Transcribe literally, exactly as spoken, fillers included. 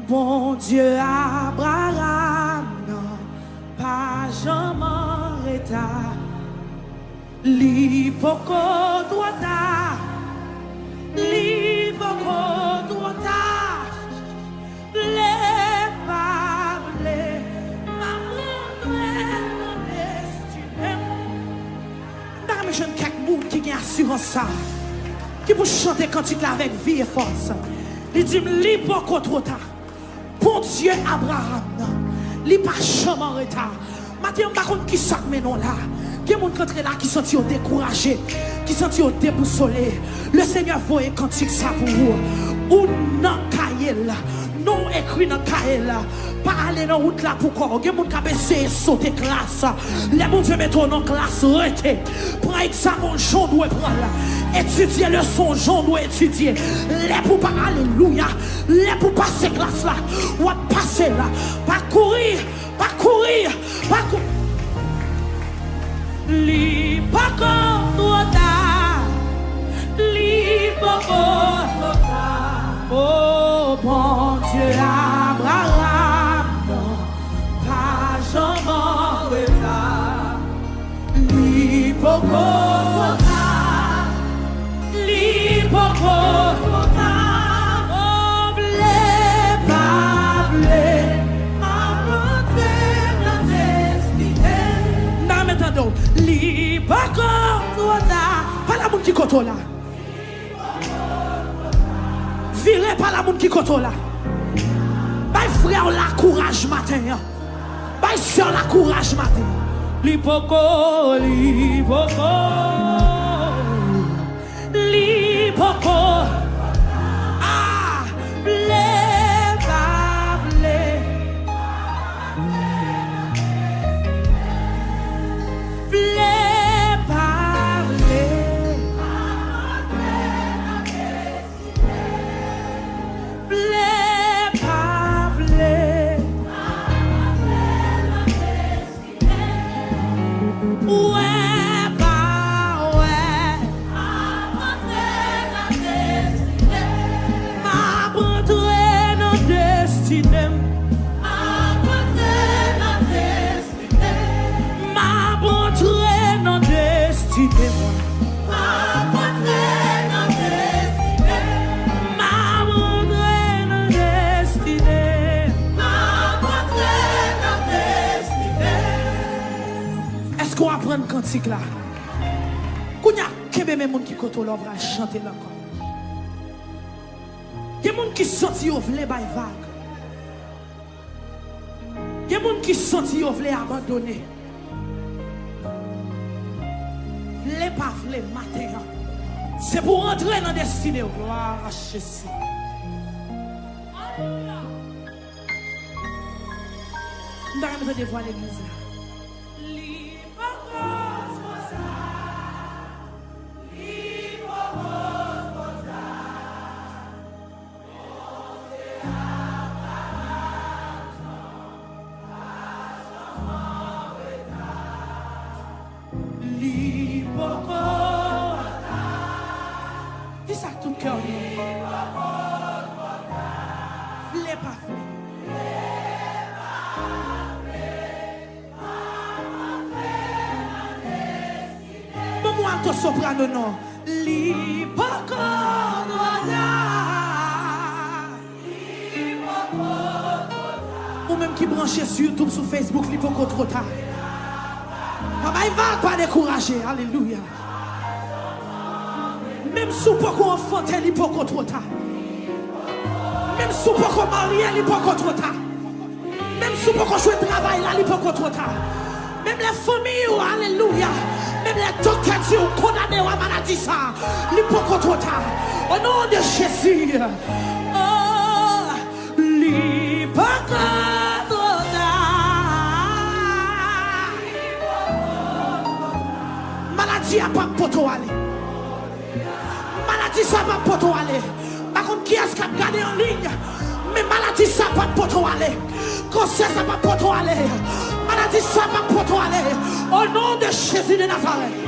Bondye Abraram nan pa janm an reta. Li poko twò ta. Li poko twò ta. Vle pa vle, m ap rantre nan destine m. M ta renmen jwenn kèk moun ki gen asirans sa, ki pou chante kantik la avèk vi e fòs. Li di m, li poko twò ta. Bondye Abraram nan, li pa janm an reta. Maten an, m pa konn ki sa k mennen w la. Gen moun k antre la ki santi yo dekouraje, ki santi yo debousole. Le Senyè voye kantik sa pou ou. Ou nan kaye l. Non w ekri nan kaye l. Pa ale nan wout la pou kò w. Gen moun k ap eseye sote klas. Lè Bondye mete w nan klas, rete. Pran egzamen w jan w dwe pran l. Etidye leson w jan w dwe etidye. Lè pou pa, alelouya. Lè pou pase klas la, w ap pase l. Pa kouri, pa kouri, pa kou-, li poko twò ta. Li poko twò ta. O Bondye Abraram nan pa janm an reta. Li poko twò ta. Li poko twò ta. O vle pa vle, m ap rantre nan destine. N a met tande w. Li poko twò ta. Pale a moun ki kote w la. Vire pale a moun ki kote w la. Bay frè w la kouraj maten an. Bay sè w la kouraj maten. Li poko, li poko, li poko. Ah, vle pa vle. Vle pa vle. Vle pa vle. Wè pa wè. M ap rantre nan destine m. M ap rantre nan destine m. M ap rantre nan destine m. M ap rantre nan destine m. M ap rantre nan destine m. M ap rantre nan destine m. M ap rantre nan destine m. Èske w aprann kantik la? Kounye a, kenbe men moun ki kote w la, w pral chante l ankò. Gen moun ki santi yo vle bay vag. Gen moun ki santi yo vle abandone. Vle pa vle, maten an, se pou w rantre nan destine w. Glwa a Jezi. Alelouya. M ta renmen tande vwa legliz la. Li poko twò ta. Li poko twò ta. Li poko. Di sa ak tout kè w. Vle pa vle. Ban m yon alto soprano non. Li poko twò ta. Ou menm ki branche sou YouTube, sou Facebook, li poko twò ta. Pa bay vag, pa dekouraje. Alelouya. Menm si w poko anfante, li poko twò ta. Menm si w poko marye, li poko twò ta. Menm si w poko jwenn travay la, li poko twò ta. Menm lè fanmi w, alelouya, menm lè doktè di w kondane w a maladi sa, li poko twò ta. O non de Jezi. Oh, li poko twò ta. Maladi a p ap pote w ale. Maladi sa p ap pote w ale. M pa konn kiyès k ap gade an liy, men maladi sa p ap pote w ale. Kansè sa p ap pote w ale. Maladi sa p ap pote w ale. O non de Jezi de Nazarèt.